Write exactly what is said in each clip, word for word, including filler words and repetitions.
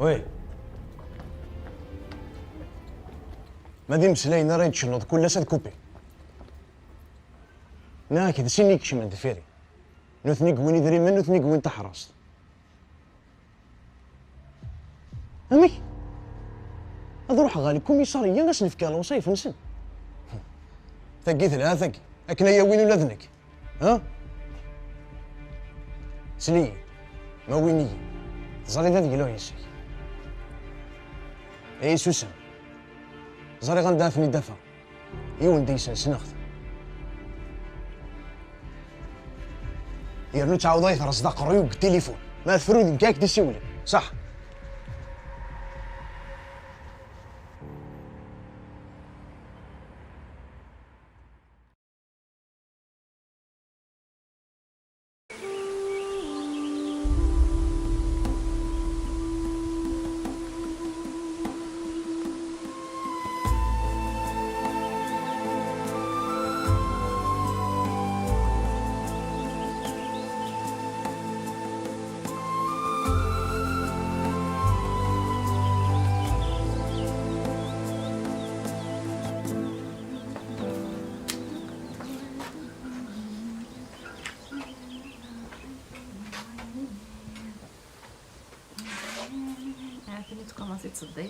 Oui. Ma d imeslayen ara yi-d-tecnuḍ kul ass ad kupi. Nniɣ-ak d sin i ikecmen deffir-i. Nutni i yewwin idrimen, nutni i yewwin taḥraṣt. Amek? Ad ruḥeɣ ɣer lkumisariya, ad sen-fkeɣ lewṣayef-nsen. Tagi telha, tagi. Akken ad yi-awin ula d nekk. Ha? Sel-iyi, ma win-iyi. Teẓriḍ ad gluɣ yes-k. Ay susem. Ẓriɣ anda ad ten-id-afeɣ. Yiwen deg-sen ssneɣ-t. Yernu ttɛawdeɣ ad yi-terẓeḍ aqerruy deg tilifun. Ma tefru d nekk ad k-d-isiwlen. Ṣaḥ. Ɛafini tkumaṣi ttṣeddi.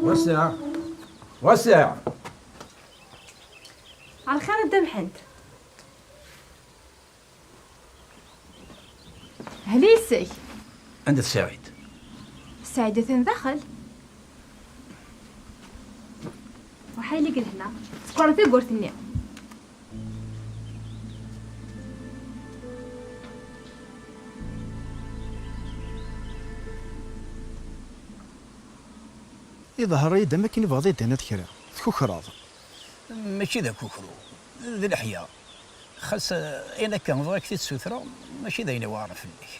Wasiɛ. Wasiɛ. Ɛelxir a Dda Mḥend. Hli yes-k. Anda-t Saɛid? Saɛid atan daxel. Waḥay li lehna. Tsekkeṛ tawwurt-nni. Iḍher-iyi-d am akken ibɣeḍ ad d-tiniḍ kra. Tkukreḍ. Mačči d akukru, d leḥya. Xas, eh, ayen akka bɣiɣ ad k-t-id-sutreɣ, mačči d ayen iweɛren fell-ak.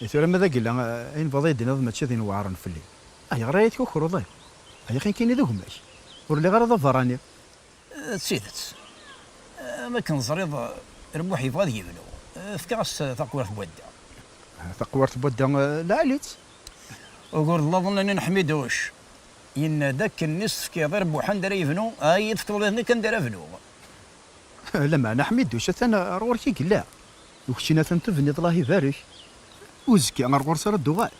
I tura ma d agella, eh, ayen bɣiḍ ad d-tiniḍ mačči d ayen iweɛren fell-i. Ayɣer ara yi-tkukruḍ? Ay, aql-i nekkini d gma-k. Ur lliɣ ara d aberrani. D tidet. Am akken teẓriḍ, Rebbuḥ yebɣa ad yebnu. Fkiɣ-as taqwirt n wadda. Taqwirt n wadda, eh, lɛali-tt. Ugur d laḍen-nni n Ḥmiduc. Yenna-d akken i s-tefkiḍ i Rebbuḥ anda ara yebnu, ay i tefkiḍ i nekk anda ara bnuɣ. Lameɛna Ḥmiduc atan ar ɣur-k i yella. U keččini atan tebniḍ, Allah ibarek. Uzekka ar ɣur-s ara d-tuɣal.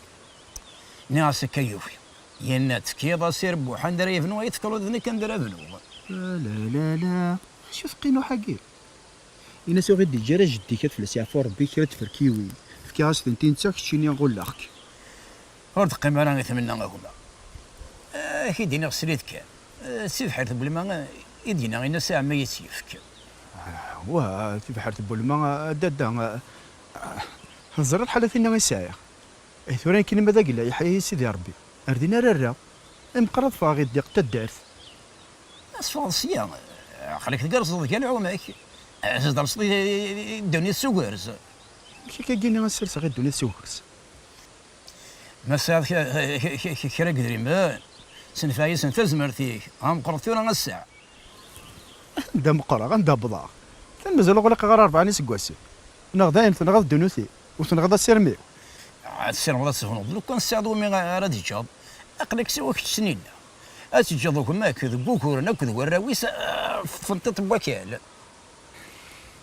Nniɣ-as akka yuki. Yenna-d tefkiḍ-as i Rebbuḥ anda ara yebnu, ay tefkiḍ d nekk anda ara bnuɣ. La, la, la, la. Acu teqqinuḥ-agi? Ini-as ur ɣ-id-iǧǧa ara jeddi-k, ad fell-as yeɛfu Rebbi, kra n tferkiwin. Fkiɣ-as-tent i netta, keččini ɣulleɣ-k. Ur d-qqim ara i tmenna a gma. Ad k-id-iniɣ srid kan. Eh, si tebḥirt n welma, eh, i d-yenna ini-as a ɛemmi ad yi-tt-yefk. Ah, wah, tibḥirt n welma, a dadda, ah, teẓriḍ ḥala tinna i sɛiɣ. Eh, tura nekkini ma d agella, yeḥya-yi Sidi Rebbi. Ar din ara rreɣ. Imeqqer ad ffɣeɣ i ddiq n taddart. Ad teffɣeḍ sya. Aql-ak tgerrzeḍ gar lɛuma-k. Ad tderseḍ i, i, i ddunit s ugerz. Amek akka-gini ad sserseɣ i ddunit s ugerz? Ma tesɛiḍ k-, k-, k-, k-, kra n yedrimen, senfeɛ-isen tazmert-ik. Ha meqqreḍ tura ass-a. Anda meqqreɣ, anda wwḍeɣ? Atan mazal ur ɣliqeɣ ara rebɛa n iseggasen. Neɣ dayen tenɣa ddunit-iw, u tenɣa asirem-iw. Ad tessirmeḍ ad tebnuḍ, lukan tesɛiḍ umi ara d-teǧǧeḍ, aql-ak siwa kečč s ninna. Ad teǧǧeḍ gma-k deg wuguren akked warraw-is, ah, f tfenṭiṭ n wakal.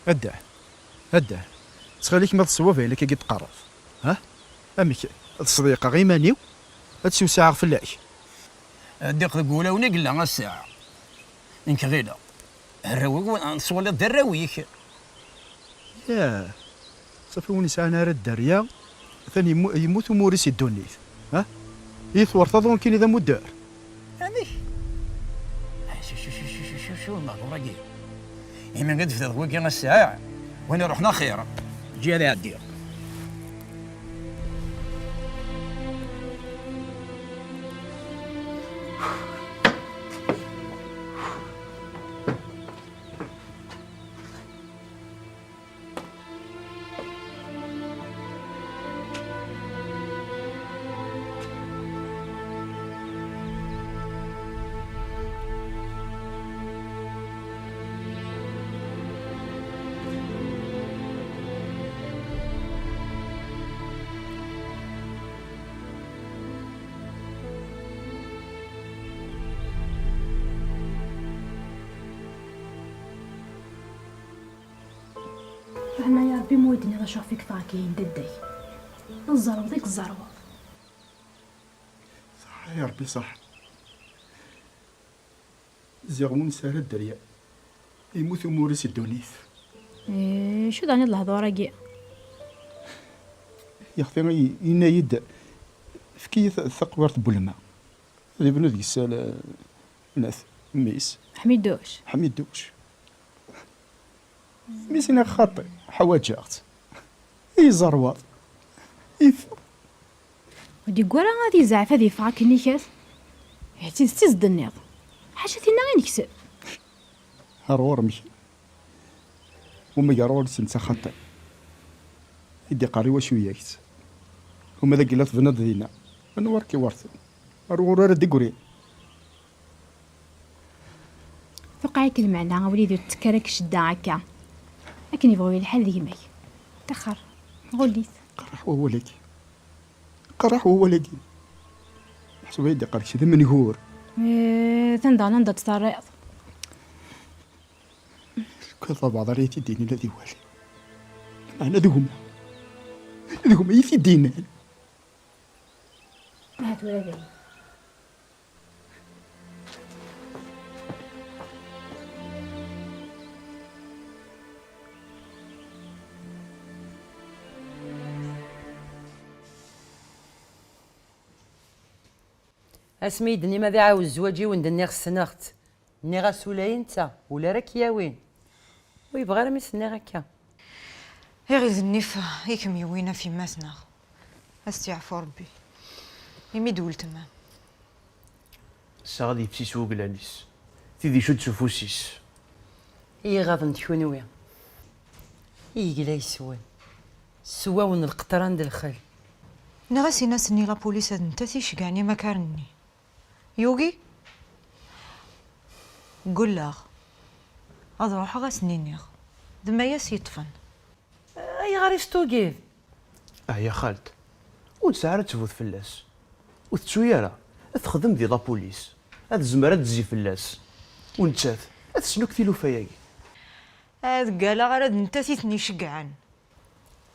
Adda, adda, ttxil-k ma d ṣṣwab ayen akka i d-teqqareḍ, ha? Amek, ad sḍeyqeɣ iman-iw? Ad ssiwsiɛeɣ fell-ak? Ddiq deg wulawen i yella ass-a. Nekk ɣileɣ, arraw-iw, tettwaliḍ d arraw-ik. Yah, ṣafi win yesɛan ara dderya, atan yemmu-, yemmut umur-is i ddunit. Ha? I twerteḍ nekkini d amudder? Amek? Ay, cu, cu, cu lehdur-agi. Imi ad d-tebdiḍ wagi ass-a, win iruḥen axir. Eǧǧ-iyi ad ɛeddiɣ. Fehmeɣ ya Rebbi ma ur d-tenniḍ acu ɣef i yeffeɣ akka yendadday. Tzerweḍ i tzerweḍ. Ṣaḥ ya Rebbi, ṣaḥ. Ziɣ ur nesɛi ara dderya. Yemmut umur-is i ddunit. Eh, acu daɣen i d lehdur-agi? Yaxti yenna-yi-d, efk-iyi ta-, taqwirt n welma. Ad ibnu deg-s ala, nat, mmi-s. Ḥmiduc. Ḥmiduc. Mi s-nniɣ xaṭi, ḥwaǧeɣ-tt. I yezerweḍ. If- Ur d-yegwi ara ad yezɛef ad yeffeɣ akken ikat. Ihi d tidet i s-d-tenniḍ. Ḥaca tinna i nekseb. Ar ɣur-m kra. Umagar ɣur-s netta xaṭi. I d-iqqar i wacu yak-tt. Uma d agella tebniḍ dinna. Anwa ara k-iwerten? Ar ɣur ara d-iggrin. Tuqeɛ-ik lmeɛna, a wlidi, ur tettekk ara deg ccedda akka. Akken yebɣu yelḥal d gma-k. Taxer, ɣullit. Qerreḥ wawal-agi. Qerreḥ wawal-agi. Meḥsub ay d-iqqar kečč d amengur. Eh, atan daɣen anda tt-terriḍ? Lukan d abɛaḍ ara yi-t-id-yinin ad iwali. Meɛna d gma. D gma i yi-t-id-yennan. Ahat ula d aya. Asmi i d-tennim ad iɛawed zzwaǧ-iw, nniɣ ssneɣ-tt. Nniɣ-as ula i netta, ula ara k-yawin. Ur yebɣi ara mi s-nniɣ akka. Iɣil d nnif i kem-yewwin ɣef yemma-tneɣ. Ad s-t-yeɛfu Rebbi. Imi d weltma. Ssarameɣ ad yefsi s wuglan-is, tid icudd s ufus-is. I iɣaḍen d kunwi, i yegla yes-wen, swawen lqeṭran d lxel. Nniɣ-as in-asen i lapulis ad ntat icegɛen imakaren-nni. Yugi? Ggulleɣ. Ad ruḥeɣ ad sen-iniɣ. D Mayas yeṭṭfen. Ayɣer i s-tugiḍ? Ah ya xalt, ur nesɛi ara ttbut fell-as. Ur tettu ara, ad texdem di lapulis, ad tezmer ad d-tezzi fell-as. U nettat, ad tesnuk tilufa-agi. Ad ggaleɣ ara d nettat i ten-iceggɛen.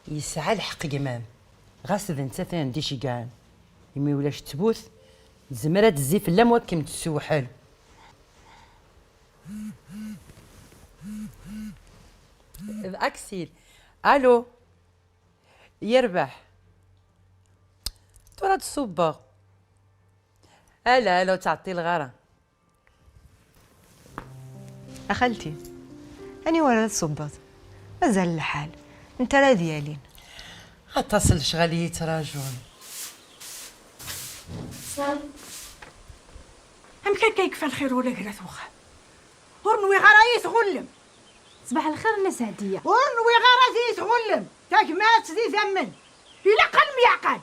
Yesɛa lḥeqq gma-m, ɣas d nettat i d-iceggɛen. Imi ulac ttbut, tezmer ad d-tezzi fell-am wakken tessewḥel. D Aksil. Alo. Yerbeḥ. Tura ad d-ṣubbeɣ. Ala, ala, ur ttɛeṭṭileɣ ara. A xalti, aniwa ara tṣubbeḍ? Mazal lḥal, netta ara d-yalin. Aṭas n lecɣal i yi-ttrajun. Amek akka yekfa lxir ula ger at wexxam? Ur nwiɣ ara ad iyi-tɣullem. Ṣbaḥ lxir, Nna Seɛdiya. Ur nwiɣ ara ad iyi-tɣullem. Tagmat d idammen. Ilaq ad nemyeɛqal.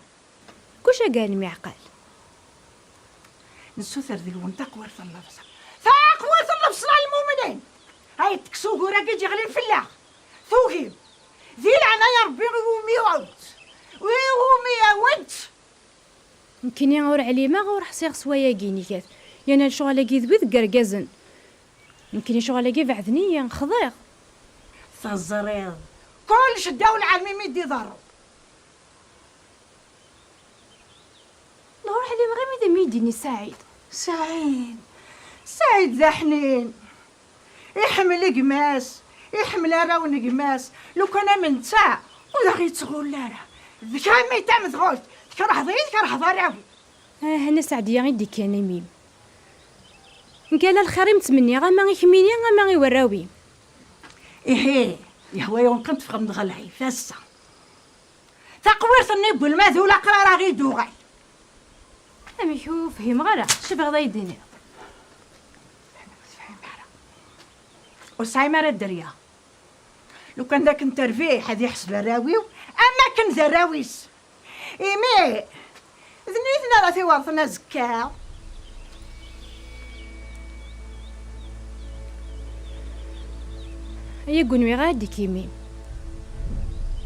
Kuc akka ad nemyeɛqal? Nessuter deg-wen taqwirt n lebṣel. Taqwirt n lebṣel a lmumnin! Ay tekkes ugur-agi d-yeɣlin fell-aɣ. Tugim. Di leɛnaya Rebbi, iwumi awt. Iwumi awent. Nekkini ur ɛlimeɣ, ur ḥṣiɣ s wayagi nikat. Yana lecɣal-agi d wid n yergazen. Nekkini lecɣal-agi beɛden-iyi, xḍiɣ. Teẓriḍ, kullec ddaw lɛalem i mi d-iḍerru. Neɣ ur ɛlimeɣ imi d mi yi-d-ini Saɛid. Saɛid, Saɛid d aḥnin. Iḥemmel gma-s, iḥemmel arraw n gma-s. Lukan am netta, ur aɣ-yettɣull ara. D kemm i d tamedɣult, tkerheḍ-iyi, tkerheḍ arraw-iw. Ah, Nna Seɛdiya i d-ikkan imi-m. Nekk ala lxir i m-ttmenniɣ, ama i kemmini, ama i warraw-im. Ihi, yehwa-yawen kan teffɣem-d ɣer lɛib, ass-a. Taqwirt-nni n welmad ur aqrar aɣ-id-uɣal. Amek ur fhimeɣ ara, acu tebɣiḍ ad yi-d-tiniḍ? Ur tefhim ara. Ur tesɛim ara dderya. Lukan d akken terbiḥ, ad iḥseb arraw-iw am akken d arraw-is. Imi d nitni ara t-iwerten azekka. Ay agunwi ɣer d-ikimi.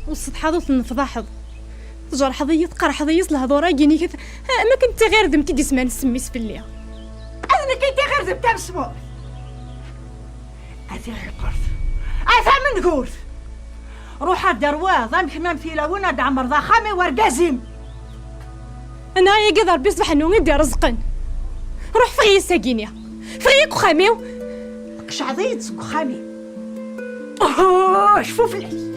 Ur tsetḥaḍ, ur tennefḍaḥeḍ. Tjerḥeḍ-iyi, tqerḥeḍ-iyi s lehdur-agi-inek, am akken d tiɣirdem i d-isman s mmi-s fell-i. Ad nekk i d tiɣirdemt tamesmurt. A tiɣiqert, a tamengurt. Ruḥ ad d-terwiḍ ameknam tilawin, ad d-tɛemmreḍ axxam i wergaz-im. Anɛam-agi d Ṛebbi ṣṣbeḥ-nni i d-ireẓqen. Ruḥ ffeɣ-iyi seg-agi-nni. Ffeɣ-iyi seg uxxam-iw. Tqeccɛeḍ-iyi-d seg uxxam-iw. Oh, cfu fell-ak.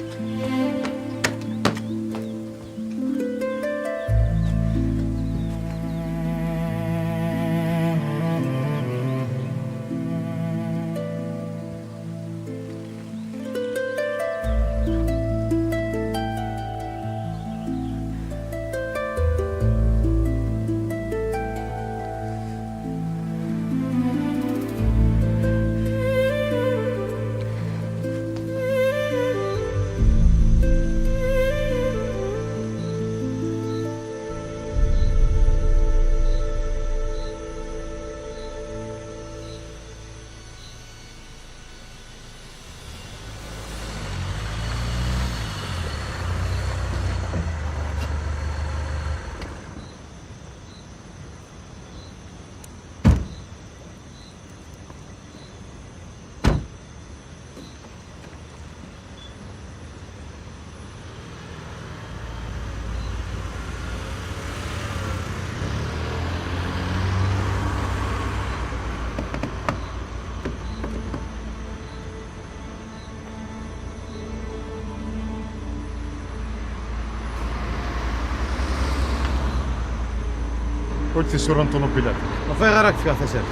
Ur d tisura n ṭunubilat. Ɣef ayɣer ara k-fkeɣ tazart?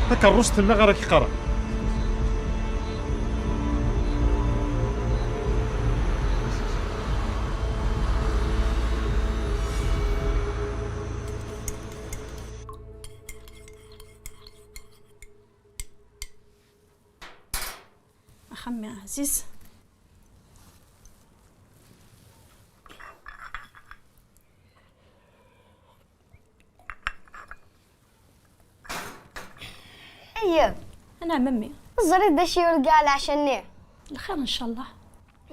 Takeṛṛust-nneɣ ara k-qqareɣ. Ɛemmi Ɛziz. Ayya. Anɛam a mmi. Teẓriḍ d acu yurga lɛaca-nni? Lxir ncallah.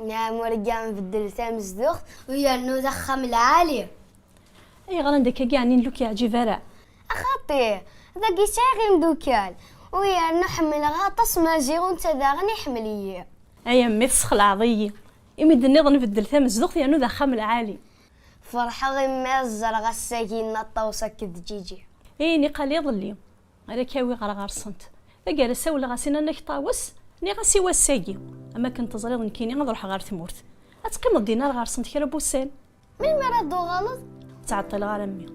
Nɛam, urga nbeddel tamezduɣt u yernu d axxam lɛali. Ayɣer anda akka yeɛni ur k-yeɛǧib ara? Axaṭi, dagi sɛiɣ imdukal, u yernu ḥemmleɣ aṭas Maziɣ u netta daɣen iḥemmel-iyi. Ay a mmi, tessexlaɛeḍ-iyi. Imi d-tenniḍ nbeddel tamezduɣt yernu d axxam lɛali. Ferḥeɣ imi ẓẓreɣ ass-agi Nna Ṭawes akked Ǧiǧi. Ayen iqal iḍelli, ara k-awiɣ ɣer ɣer-sent. Taggara sawleɣ-as i Nna Ṭawes, nniɣ-as i wass-agi, am akken teẓriḍ nekkini ad ruḥeɣ ɣer tmurt. Ad teqqimeḍ dinna ɣer ɣer-sent kra n wussan. Melmi ara d-tuɣaleḍ? Ur ttɛeṭṭileɣ ara a mmi.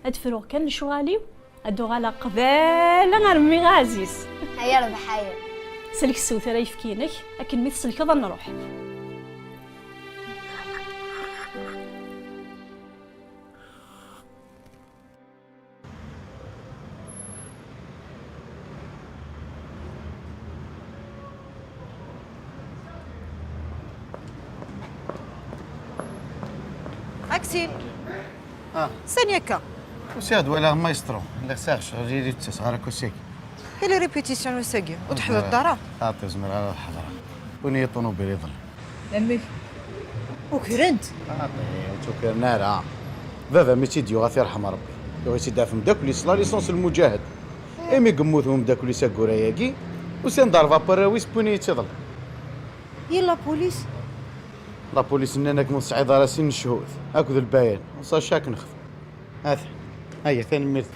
Ad fruɣ kan lecɣal-iw, ad d-uɣaleɣ qbala ar mmi Ɛziz. Ay rrbeḥ ay. Sellek ssewt ara yefk inek, akken mi tselkeḍ ad nruḥ. Aksi. Ah. Sani akka? Usiɣ-d walaɣ maestro. Lliɣ sɛiɣ ccɣel yili d tasɣara kusik. Quelle répétition wass-agi? Ur teḥḍreḍ ara? Ah, tezmer ara ad ḥeḍreɣ. Win i ṭunubil iḍelli. Amek? Ukren-t? Ah, ur tt-ukren ara. Baba mi tt-id-yuɣ ad t-irḥem Rebbi. Yuɣ-itt-id ɣef mdakkel-is la licence lmuǧahed. Imi yemmut umeddakel-is ayyur-agi, usan-d rrbeḥ warraw-is wwin-iyi-tt iḍelli. I la police? La police nnan-ak ur tesɛiḍ ara sin n cchud akked lbayan, sac akken xdem. Ata, aya, tanemmirt.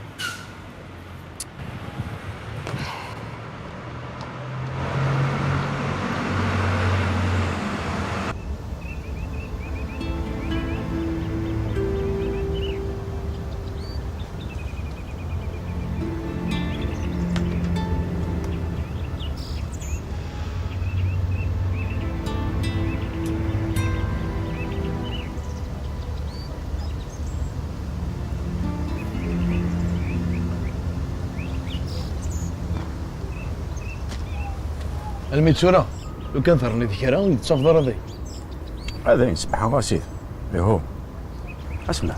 Almi d tura, lukan terniḍ kra, ur d-tettafeḍ ara deg. Ad ayen semmḥeɣ a sidi. Ihu. Asma,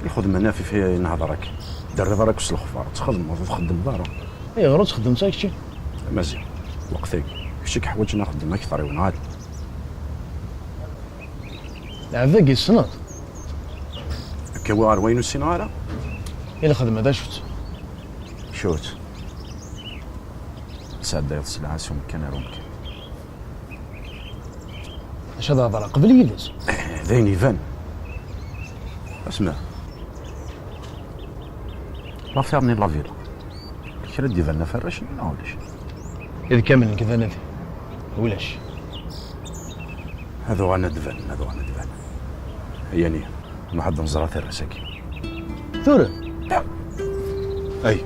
lxedma n afif i nehder akka. Derriḍ ara s lexbar, txedmeḍ, ur txeddmeḍ ara. Ayɣer ur txeddmeḍ ara kečči? Maziɣ, lweqt-agi, kečč i yeḥwaǧen axeddem akteṛ-iw, neɣ ala? Lɛebd-agi tessneḍ? Akka wi ɣer wayen ur ssineɣ ara? I lxedma d acu-tt? Acu-tt? Tesɛeddayeḍ sselɛa si umkan ar umkan. Acu ad hedreɣ qbel yid-s? Eh, d ayen iban. Asma. L'affaire-nni n la villa. Kra d-ibanen ɣef warrac-nni neɣ ulac? Id kamel nekk d anadi. Ulac. Ad uɣalen ad d-banen, ad uɣalen ad d-banen. Ay aniya, nruḥ ad nẓer aterras-agi. Tura? Ay.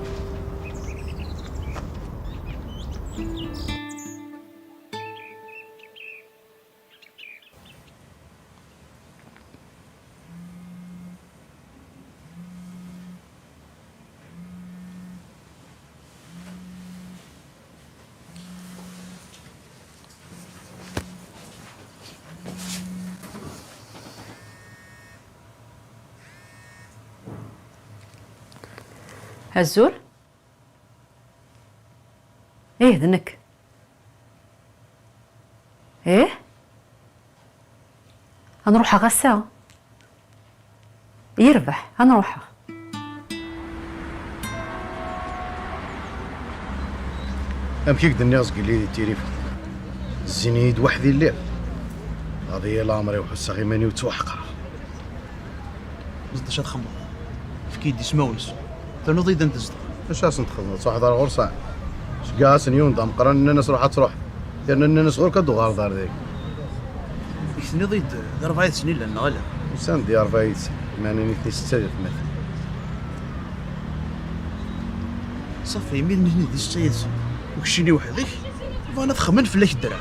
Azul? Ih, d nekk. Ih? Ad nruḥeɣ ass-a? Yerbeḥ, ad nruḥeɣ. Amek i k-d-nniɣ zgelli di tirifa? Zzin-iyi-d weḥd-i lliɣ. Ɣaḍ-iyi leɛmer-iw, ḥusseɣ iman-iw ttwaḥqreɣ. Ẓeṭ acu ad txemmeḍ. Efk-iyi-d ismawen-is. Ternuḍ-iyi-d anda zedɣen. Acu asen-txedmeḍ? Tṛuḥeḍ ar ɣur-sen? Ceggeɛ-asen yiwen d ameqqran, nnan-as ruḥ ad truḥ. Yerna nnan-as ɣur-k ad d-tuɣaleḍ ar dagi. Nek tenniḍ-iyi-d d rebɛa yid-sen i llan, neɣ ala? Usan-d i rebɛa yid-sen, meɛna nitni setta d atmaten. Ṣafi, imi d nitni d setta yid-sen, u keččini weḥd-k, bɣan ad xemmen fell-ak ddreɛ.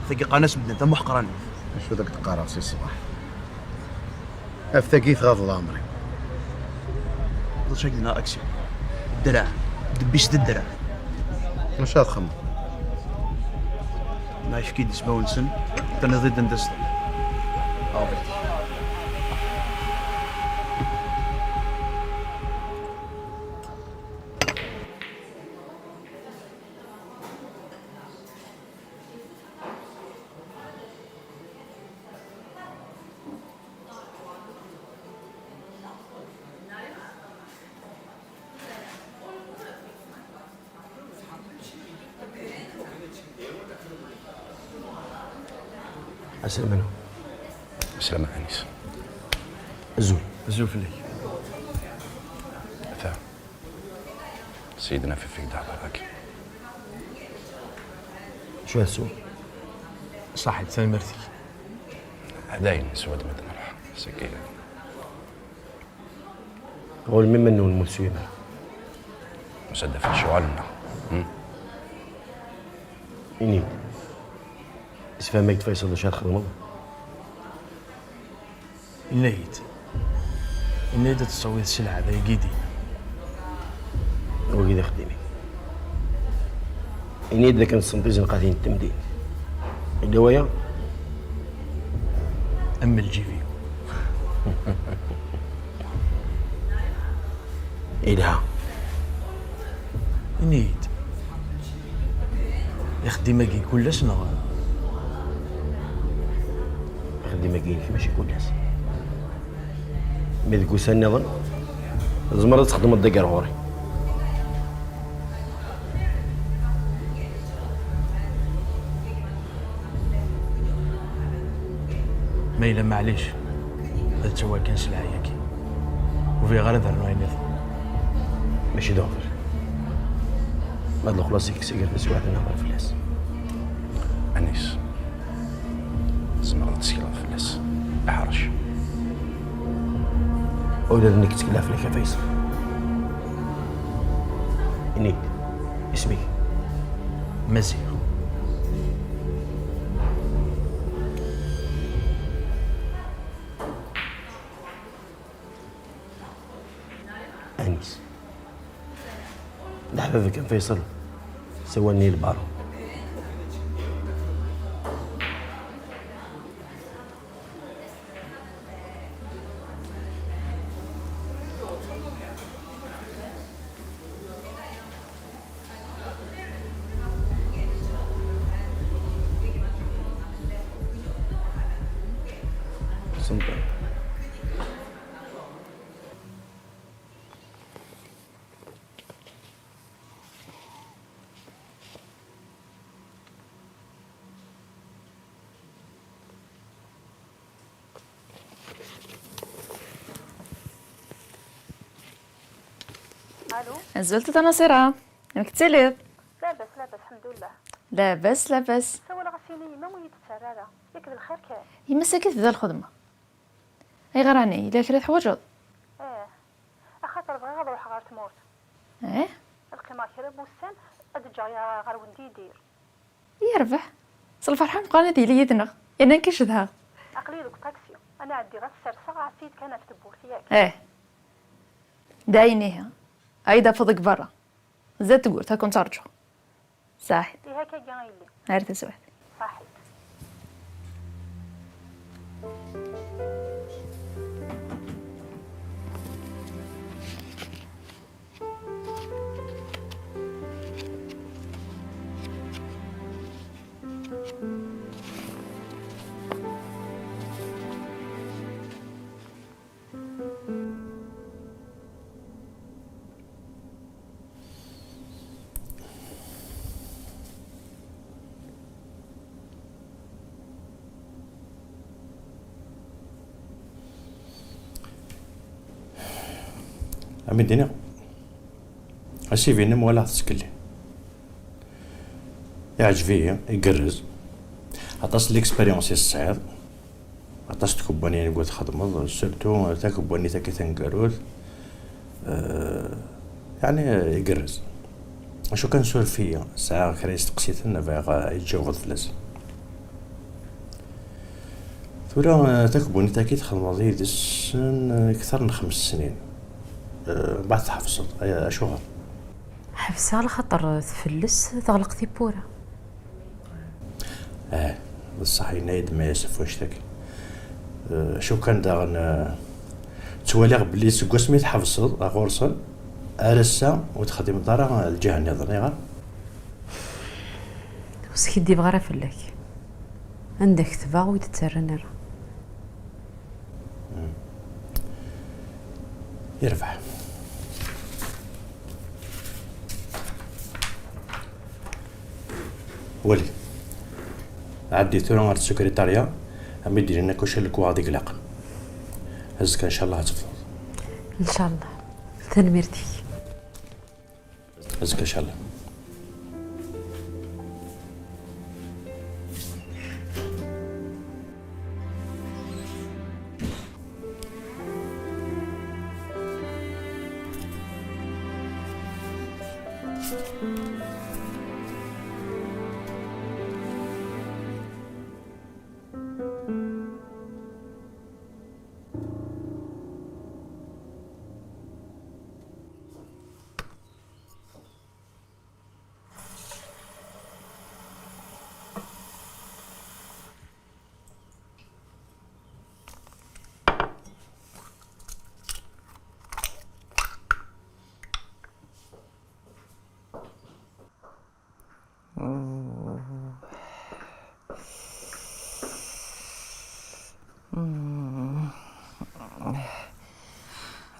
Tagi qqaren-as medden tamuḥqranit. Acu d ak-d-qqareɣ si ṣṣbeḥ? Af tagi tɣaḍ leɛmer-iw. D acu i d-yenna Aksum? Ddreɛ. Ddebb-is d ddreɛ. Maca ad xemmeɣ. Neɣ efk-iyi-d ismawen-nsen, tenniḍ-id anda zedɣen. Ṛebbi. Aslama. Aslama Anis. Azul. Azul fell-ak. Ata. Sidna Fifik d aḥbarak. Acu ara tesweḍ? Ṣaḥit, tanemmirt-ik. Dayen, swad ma d-nruḥ. Sagi. Ɣur-m iman-nwen ur teswim ara. Msadaf lecɣal-nneɣ. Hmm? Ini-d. Isfaham-ak-d Faysal d acu ara txedmeḍ? Yenna-yi-d. Yenna-yi-d ad tessawiḍ sselɛa d ayagi din. Wagi d axeddim-ik. Ini-d dakken tessneḍ tizenqatin n temdint. Yella waya? Am lǧib-iw. Ilha. Ini-yi-d. Ixeddim-agi kul ass neɣ? Ixeddim-agi-inek mačči kul ass. Mi deg ussan nniḍen, tzemreḍ ad txedmeḍ deg ɣur-i. Ma yella maɛlic, ad ttawiɣ kan sselɛa-agi. Ur bɣiɣ ara ad rnuɣ ayen nniḍen. Mačči d aɣbel. Ma d lexlaṣ-ik, seger taswiɛt-nneɣ ɣer fell-as. Anis, tzemreḍ ad ttekleḍ fell-as. Aḥrec. Ula d nekk ttekleɣ fell-ak a Faysal. Ini-d, isem-ik? Maziɣ. Anis. D aḥbab kan Faysal. Sawalen-iyi lbaṛu. Senṭi. Allo. Azul a Nasiṛa. Amek tettiliḍ? Labas, labas, lḥemdullah. Labas, labas. Sawaleɣ-as i yemma-m ur yi-d-tettarra ara. Yak d lxir kan. Yemma-s akka tebda lxedma. Ayɣer ɛni? Yella kra teḥwaǧeḍ? Eh, axaṭer bɣiɣ ad ruḥeɣ ɣer tmurt. Eh? Ad qqimeɣ kra n wussan, ad ǧǧeɣ ya-, ɣer-wen-d Yidir. Yerbeḥ. S lferḥ ameqqran ad yili yid-neɣ. Yerna nekk i cedhaɣ. Aql-iyi deg uṭaksi. Ad ɛeddiɣ ad t-serseɣ, ɛas-iyi-d kan ɣef tewwurt, yak? Eh. D ayen ihi. Ay d-afeḍ deg berra. Zdat tewwurt, ad ken-ttaṛǧuɣ. Saḥit. Ihi akka-agi a yelli. Ar taswiɛt. Saḥit. Am i d-nniɣ, asivi-nnem walaɣ tettkelli. Iɛǧeb-iyi, igerrez. Aṭas n l'expérience i tesɛiḍ. Aṭas n tkebbanyin i txedmeḍ, surtout takebbanit-agi taneggarut. Eh, yeɛni, igerrez. Acu kan, suref-iyi, sɛiɣ kra isteqsiten, bɣiɣ, eh, ad yi-d-tjawabeḍ fell-asen. Tura, eh, takebbanit-agi txedmeḍ yid-sen, eh, kter n xems snin. Eh, mbeɛd tḥebseḍ. Eh, acuɣer? Ḥebseɣ lxaṭer tfelles, teɣleq tiwwura. Ṣṣeḥ yenna-yi-d Mayas ɣef wannect-agi. Eh, acu kan daɣen, eh, ttwaliɣ belli seg wasmi tḥebseḍ ɣur-sen ar ass-a ur texdimeḍ ara lǧiha nniḍen, ayɣer? Ur skiddibeɣ ara fell-ak. Anda ketbeɣ ur yi-d-ttarran ara. Yerbeḥ. Wali. Ɛeddi tura ɣer tsekritarya, am i d-ilin akk acu n lekwaɣeḍ i ilaqen. Azekka, ncallah, ad tefḍeḍ. Ncallah. Tanemmirt-ik. Azekka, ncallah.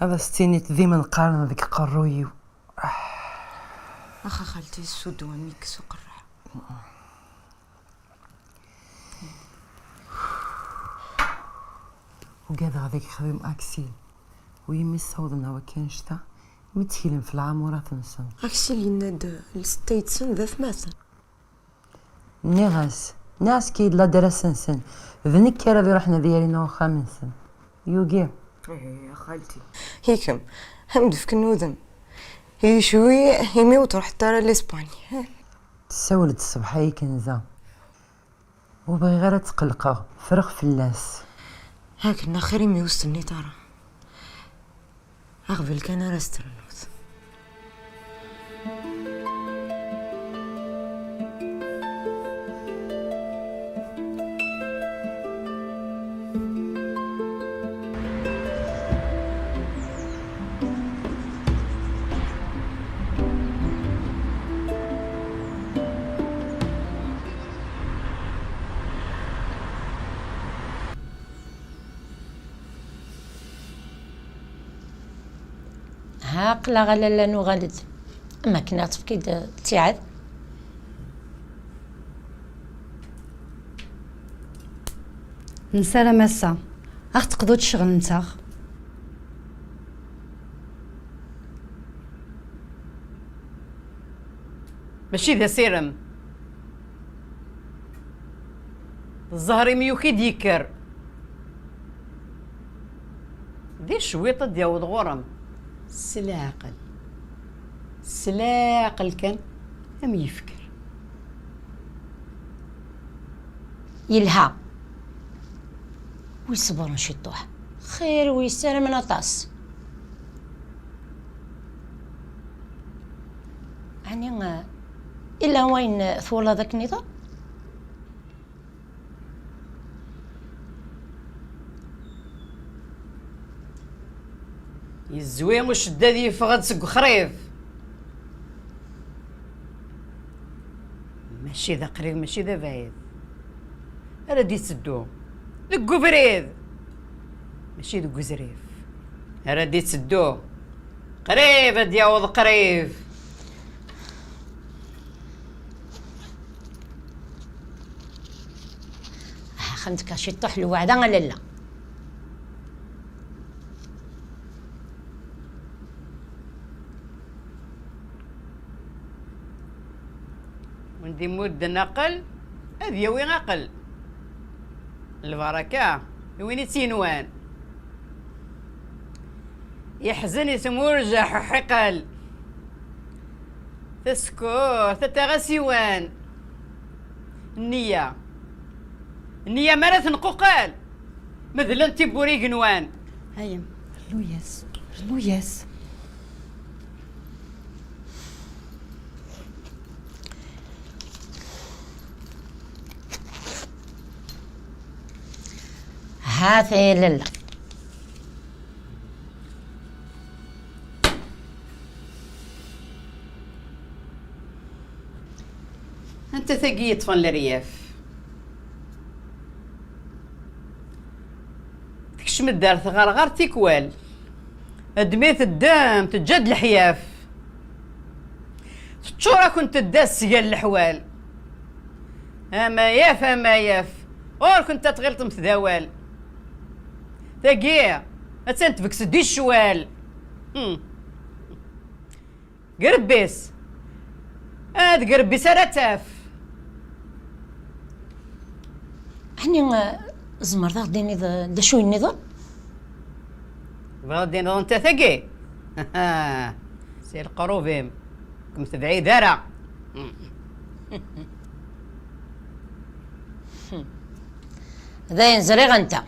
Ad as-tiniḍ d imenqaren deg qerruy-iw. Ax a xalti, ssudu am ikkes uqerraḥ. Ugadeɣ ad ak-xdem aksil. U yimi ssawḍen awak annect-a, mi tteklen f lɛamurat-nsen. Aksil yenna-d lsetta yetsen d atmaten. Nniɣ-as, nniɣ-as kid ladresse-nsen, d nekk ara d-iruḥen ad yarin axxam-nsen. Yugi. Ih, a xalti. Hikem, am d-fken udem. Yecwi imi ur truḥeḍ ara Lispagne. Tessawel-d ṣṣbeḥ-a i kenza. Ur bɣiɣ ara ad tqellqeɣ, ffreɣ fell-as. Akken axir imi ur s-tenniḍ ara. Aɣbel kan ara s-ternuḍ. Ha, aql-aɣ a lalla nuɣal-d. Am akken ad tefkiḍ ttiɛad. Nessaram ass-a ad ɣ-teqḍuḍ ccɣel-nteɣ. Mačči d asirem. Zzher-im yuki d-yekker. Di cwiṭ ad d-yaweḍ ɣur-m. S leɛqel. S leɛqel kan, am yefker. Yelha. Wi ṣebren ciṭuḥ, xir wi ssaramen aṭas. Ɛni, eh, illa wayen twalaḍ akken iḍer? Yezwi uceddad yeffeɣ-d seg uxrib. Mačči d aqrib, mačči d abɛid. Ara d-itteddu deg ubrid, mačči deg uzrif. Ara d-itteddu qrib, ad d-yaweḍ qrib. Axxam-d ka ciṭuḥ lweɛda a lalla. Win d-imudden aqel, ad yawi aqel. Lbaraka i win i tt-yenwan. Yeḥzen, itmurjeḥ, uḥiqel. Tasekkurt, ad taɣ asiwan. Nniya. Nniya mi ara tenquqel, medlen tibbura igenwan. Hayem, rnu-yas, rnu-yas. Ati lalla. Anta tagi yeṭṭfen leryaf? Tekcem-d ar tɣerɣert tikwal. Ddem-it ddem, teǧǧa-d leḥyaf. Teččur-akent-d asga n leḥwal. Amayaf, amayaf, ur-kent ad tɣilṭemt d awal. Tagi, attan tbekk-d i ccwal. Hmm. Grebbis. Ah, d grebbis ara taf. Ɛni, eh, tzemreḍ ad ɣ-d-tiniḍ, eh, d acu yenniḍen? Tebɣiḍ ad d-tiniḍ anta tagi? Si leqrub-im, kem tebɛid ara. Dayen ẓriɣ anta.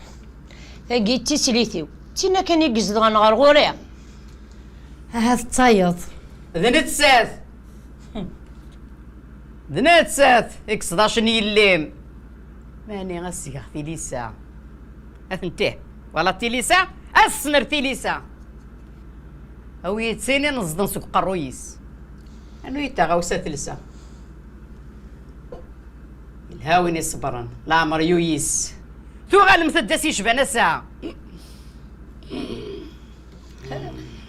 Tagi d tislit-iw. D tinna kan i izedɣen ɣer ɣur-i. Ahat d tayeḍ. D nettat. D nettat i yeṣḍacen yelli-m. Mani ad s-geɣ tilisa. Atenti. Wala tilisa, ad s-sner tilisa. Awi-yi-d tin ineẓden seg uqerruy-is. Anu-yi-d taɣawsa telsa. Yelha win iṣebbren, leɛmer yuyis. Tuɣalemt-d ass yecban ass-a.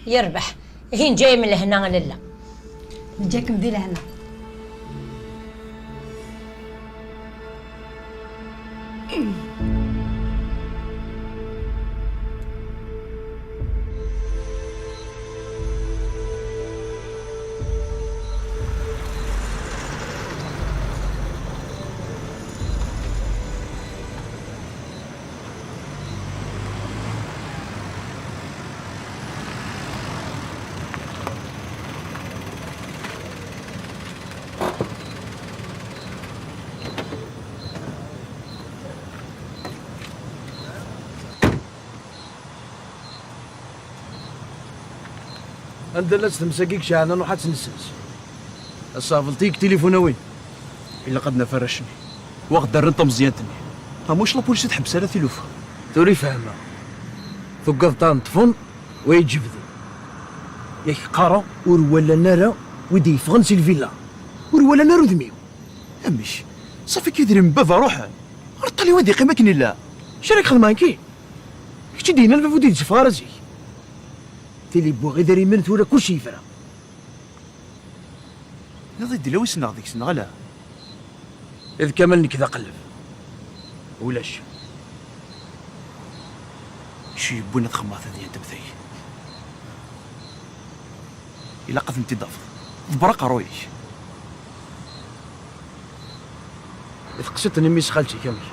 Yerbeḥ. Ihi neǧǧa-yam lehna a lalla. Neǧǧa-kem di lehna. Anda llant temsa-agi i iceɛɛen, ad nruḥ ad tt-nessens. Ass-a, hbelt-iyi deg tilifun, a win. Ilaq ad naf arrac-nni. Wa ɣ-d-rran tameẓyant-nni. Amuc lapulis ur tḥebbes ara tilufa. Tura i fehmeɣ. Tugadeḍ ad ṭṭfen, wa yeǧbed. Yak qqareɣ, ur walan ara wi d-yeffɣen si lvilla. Ur walan ara udem-iw. Amek? Ṣafi akka idrimen n baba ruḥen. Ɣer ṭṭali wa d-yeqqim akken illa. Acu ara k-xedmeɣ nekki? Kečč i d-yennan baba ur d-yetteffeɣ ara zik. Tili wwiɣ idrimen tura kulci yefra. Nniḍ-id d lawi ssneɣ deg-s neɣ ala? D Kamal nekk d aqelleb. Ulac. Acu yewwin ad xemmeɣ tadyant am tagi? Ilaq ad tent-id-tafeḍ. Ḍebber aqerruy-ik. I teqsiṭ n mmi-s xalti-k amek?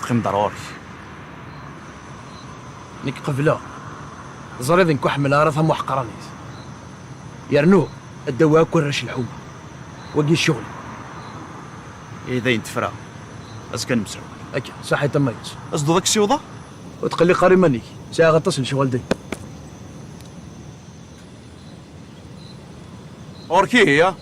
Teqqim-d ar ɣur-k. Nekk qebleɣ. Teẓriḍ nekk ur ḥemmleɣ ara tamuḥqranit. Yernu ad d-awiɣ akk arrac n lḥuma. Wagi ccɣel. Ihi dayen tefra. Azekka ad nemsew. Akka, saḥit a Mayes. Ad s-d-tessiwḍeḍ? Ur tqelliq ara iman-ik. Sɛiɣ aṭas n lecɣal dayen. Ɣur-k ihi, ya?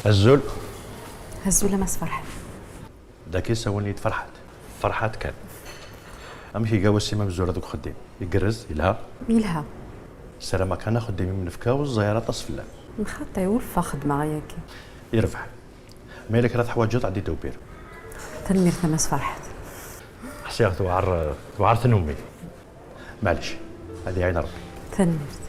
Azul. Azul a Mass Ferḥat. Dagi sawalen-iyi-d Ferḥat. Ferḥat kan. Amek iga wass-im amezwaru deg uxeddim? Igerrez? Yelha? Yelha. Ssarameɣ kan axeddim i m-nefka ur ẓẓay ara aṭas fell-am. Nxaṭi, ur ffeɣ xeddmeɣ ayagi. Yerbeḥ. Ma yella kra teḥwaǧeḍ, ɛeddi-d a Ubir. Tanemmirt a Mass Ferḥat. Ḥsiɣ tewɛer, tewɛer tannumi. Maɛlic, ad iɛin Rebbi. Tanemmirt.